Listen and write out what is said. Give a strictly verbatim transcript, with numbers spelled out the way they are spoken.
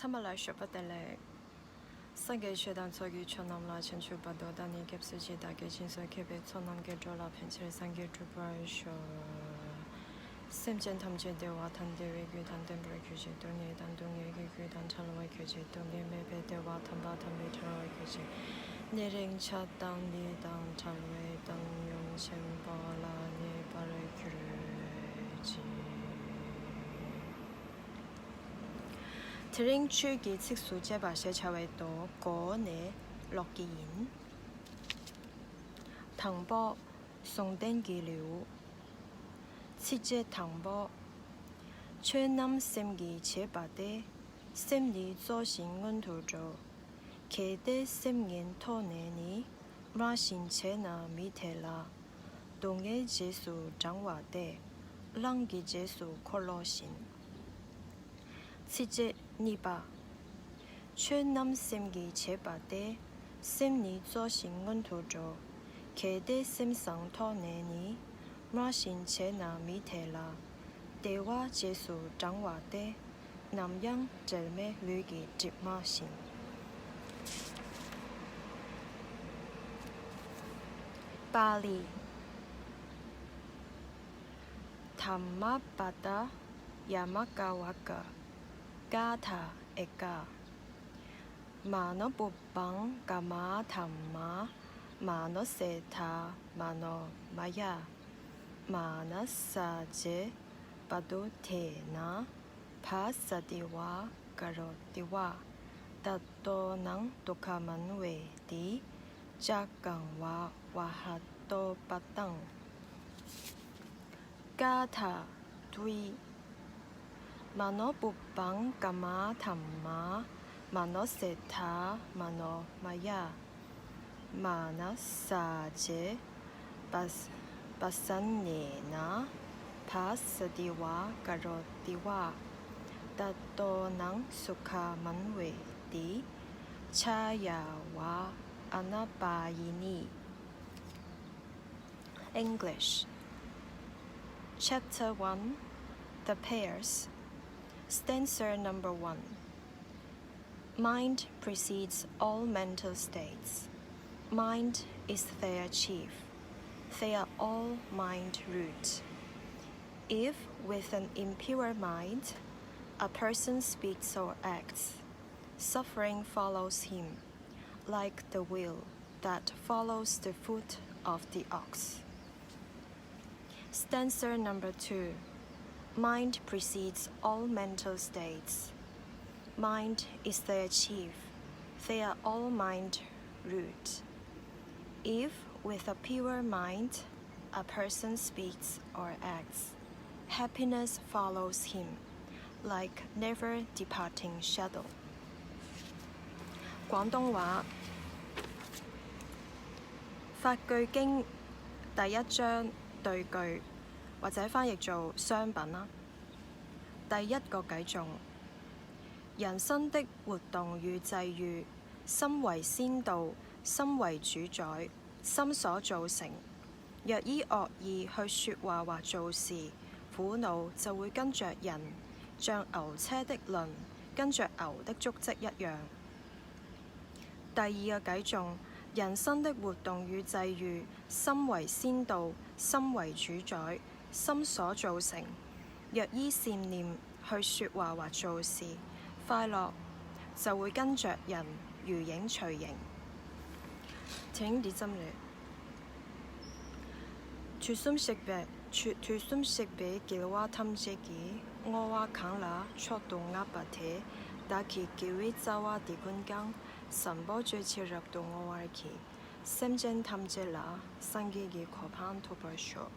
ཐ་མ་ལ་ཞོགས་པ་བདེ་ལེགས། སངས་རྒྱས་ཆོས་དང་ཚོགས་ཀྱི་མཆོག་རྣམས་ལ། བྱང་ཆུབ་བར་དུ་བདག་ནི་སྐྱབས་སུ་མཆི། བདག་གིས་སྦྱིན་སོགས་མཁས་པའི་ཚོགས་རྣམས་ཀྱིས། འགྲོ་ལ་ཕན་ཕྱིར་སངས་རྒྱས་འགྲུབ་པར་ཤོག། སེམས་ཅན་ཐམས་ཅད་བདེ་བ་དང་བདེ་བའི་རྒྱུ་དང་ལྡན་པར་གྱུར་ཅིག། སྡུག་བསྔལ་དང་སྡུག་བསྔལ་གྱི་རྒྱུ་དང་བྲལ་བར་གྱུར་ཅིག། སྡུག་བསྔལ་མེད་པའི་བདེ་བ་དམ་པ་དམ་པའི་བྲལ་བར་གྱུར་ཅིག། ཉེ་རིང་ཆགས་སྡང་ལས་དང་བྲལ་བའི་བཏང་སྙོམས་ཆེན་པོ་ལ་ངེས་པར་གྱུར་ཅིག། དེ་རིང་ཆོས་ཀྱི་ཚིགས་སུ་བཅད་པ་ཞེས་བྱ་བའི་མདོ་གོ་ནས་ཀློག་གི་ཡིན། དང་པོ། ཟུང་ལྡན་གྱི་ལེའུ། ཚིགས་བཅད་དང་པོ། ཆོས་རྣམས་སེམས་ཀྱིས་བྱས་པ་སྟེ། སེམས་ནི་རྩོལ་ཞིང་སྔོན་དུ་འགྲོ། གལ་ཏེ་སེམས་ངན་ཐོགས་ནས་ནི། སྨྲ་ཞིང་བྱས་ན་མི་དེ་ལ། སྡུག་བསྔལ་རྗེས་སུ་འབྲང་བ་སྟེ། གླང་གི་རྗེས་སུ་འཁོར་ལོ་བཞིན། ཚིགས་བཅད་གཉིས་པ། ཆོས་རྣམས་སེམས་ཀྱིས་བྱས་པ་སྟེ། སེམས་ནི་རྩོལ་ཞིང་སྔོན་དུ་འགྲོ། གལ་ཏེ་སེམས་བཟང་ཐོགས་ནས་ནི། སྨྲ་ཞིང་བྱས་ན་མི་དེ་ལ། བདེ་བ་རྗེས་སུ་འབྲང་བ་སྟེ། ནམ་ཡང་འབྲལ་མེད་ལུས་ཀྱི་གྲིབ་མ་བཞིན། པཱ་ལི། དྷརྨ་པ་ཏ་ཡ་མ་ཀ་བ་ཀ། ག་དྷ་ཨེ་ཀ། མ་ནོ་པུབ་པང་ཀ་མ་དྷརྨ། མ་ནོ་སེ་དྷ་མ་ནོ་མ་ཡ། མ་ན་ས་ཅེ་པ་དུ་ཐེ་ན། བ་ས་ཏི་བ་ཀ་རོ་ཏི་བ། ཏ་ཏོ་ནང་དུ་ཁ་མན་ཝེ་ཏི། ཅ་གང་བ་བ་ཧ་ཏོ་པ་ཏང་། ག་དྷ་ཏུ་ཡི། མ་ནོ་པུབ་པང་ཀ་མ་དྷརྨ། མ་ནོ་སེ་དྷ་མ་ནོ་མ་ཡ། མ་ན་ས་ཅེ་པ་པ་སན་ནེ་ན། བ་ས་ཏི་བ་ཀ་རོ་ཏི་བ། ཏ་ཏོ་ནང་སུ་ཁ་མན་ཝེ་ཏི། ཆ་ཡ་བ་ཨ་ན་པ་ཡི་ནི། English. Chapter one. The Pairs. Stanza number one. Mind precedes all mental states. Mind is their chief. They are all mind root. If with an impure mind a person speaks or acts, suffering follows him, like the wheel that follows the foot of the ox. Stanza number two. Mind precedes all mental states. Mind is their chief. They are all mind root. If, with a pure mind, a person speaks or acts, happiness follows him, like never departing shadow. 廣東話。法句經第一章對句，或者翻譯做商品啦。第一個偈頌：人生的活動與際遇，心為先導，心為主宰，心所造成。若依惡意去說話或做事，苦惱就會跟着人，像牛車的輪跟着牛的足跡一樣。第二個偈頌：人生的活動與際遇，心為先導，心為主宰，心所造成。若依善念去說話或做事，快樂就會跟着人如影隨形。請你針略。 དུས་གསུམ་གཤེགས་པའི་དུས་དུས་གསུམ་གཤེགས་པའི་རྒྱལ་བ་ཐམས་ཅད་ཀྱིས་བསྔོ་བ་གང་ལ་མཆོག་ཏུ་བསྔགས་པ་དེས། བདག་གི་དགེ་བའི་རྩ་བ་འདི་ཀུན་ཀྱང་། བཟང་པོ་སྤྱོད་ཕྱིར་རབ་ཏུ་བསྔོ་བར་བགྱི། སེམས་ཅན་ཐམས་ཅད་ལ་སངས་རྒྱས་ཀྱི་གོ་འཕང་ཐོབ་པར་ཤོག།